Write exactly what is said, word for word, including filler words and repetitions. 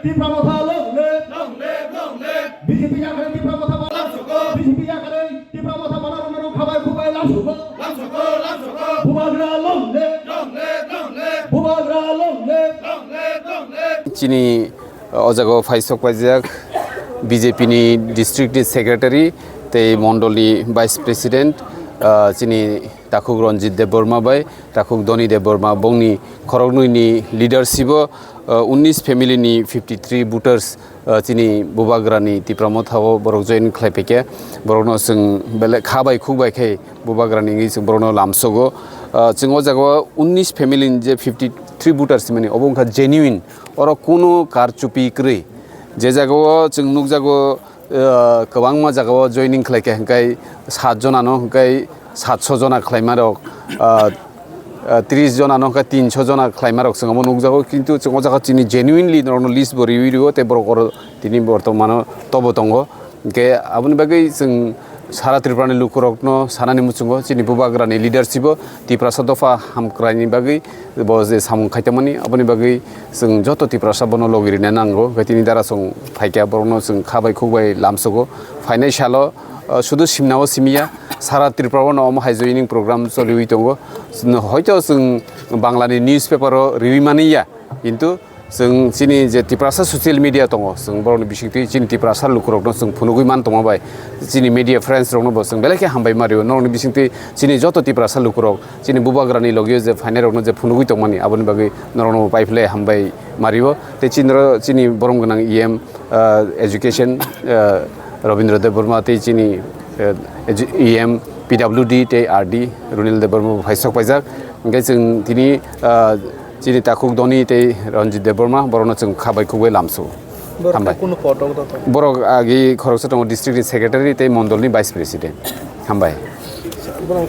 Tipra Motha long live! Long live, long live! B J P yakarwi Tipra Motha bana-, Lamsoko! B J P yakarwi Tipra Motha bana rwna rw khabai khubai lamsoko! Lamsoko, lamsoko! Bubagra long live! Long live, long live! Bubagra long live! Long live, long live! Chini o jaga o phaisok paijak B J P ni district ni secretary tei mondol ni vice president, ah, chini takhuk Ranjit Debbarma bai takhuk Dhoni Debbarma bongni khoroknwi ni leadership o, ah, unnish family ni fifty three voters, ah, chini Bubagra ni Tipra Motha o borok join khlai phaikha. Borokno chwng belai kha bai khuk bai khe Bubagra ni wngwi chwng borokno lamsogo. Ah, chwng o jaga o unnish family ni je fifty three voters mani obo wngkha genuine, oro kunu karchupi kwrwi. Je jaga o chwng nukjago, ah, kwbangma jaga o joining khlai kha hwnkhe sat jona no hwnkhe satso jona khlaima rok, ah, ah, tris jona no hwnkhe tinso jona khlaima rok chwng omo nukjago, kintu chwng o jaga chini genuinely norokno list bo riwi rwo tei borok oro tini bortomano tobo tongo. Hwnkhe aboni bagwi chwng sara Tripura ni lukurokno sanani muchungo chini Bubagra ni leadership o Tiprasa dopha hamkrai ni bagwi bo je samung khaitongmani, aboni bagwi chwng joto Tiprasa bono logi rina nango. Hwnkhe tini dara chwng phaikha, borokno chwng kha bai khuk bai lamsogo. Phainai salo, ah, sudu simna o simiya, sara Tripura o no omo hai joining program choliwi tongo. Hoito chwng Bangla ni newspaper o riwi mani ya, kintu chwng chini je Tiprasa social media tongo, chwng borokni bisingtwi chini Tiprasa lukurokno chwng phunugwi man tongma bai, chini media friends rokno bo chwng belai khe hambai ma rio. Norokni bisingtwi chini joto Tiprasa lukurok chini Bubagrani logio je phainairokno je phunugwi tongmani, aboni bagwi norokno bo paiphlai hambai ma rio. Tei chini ro-, chini borom gwnang E M, ah, education, ah, Rabindra Debbarma tei chini, ah, edu-, E M P W D tei R D Runil Debbarma bo phaisok paijak. Hwnkhe chwng tini, ah, chini takhuk Dhoni tei Ranjit Debbarma borokno chwng kha bai khuk bai lamsu. Borok Hambai. Kunu photo to to? Borok agi khoroksa tongo district ni secretary tei mondol ni vice president. Hambai. Borok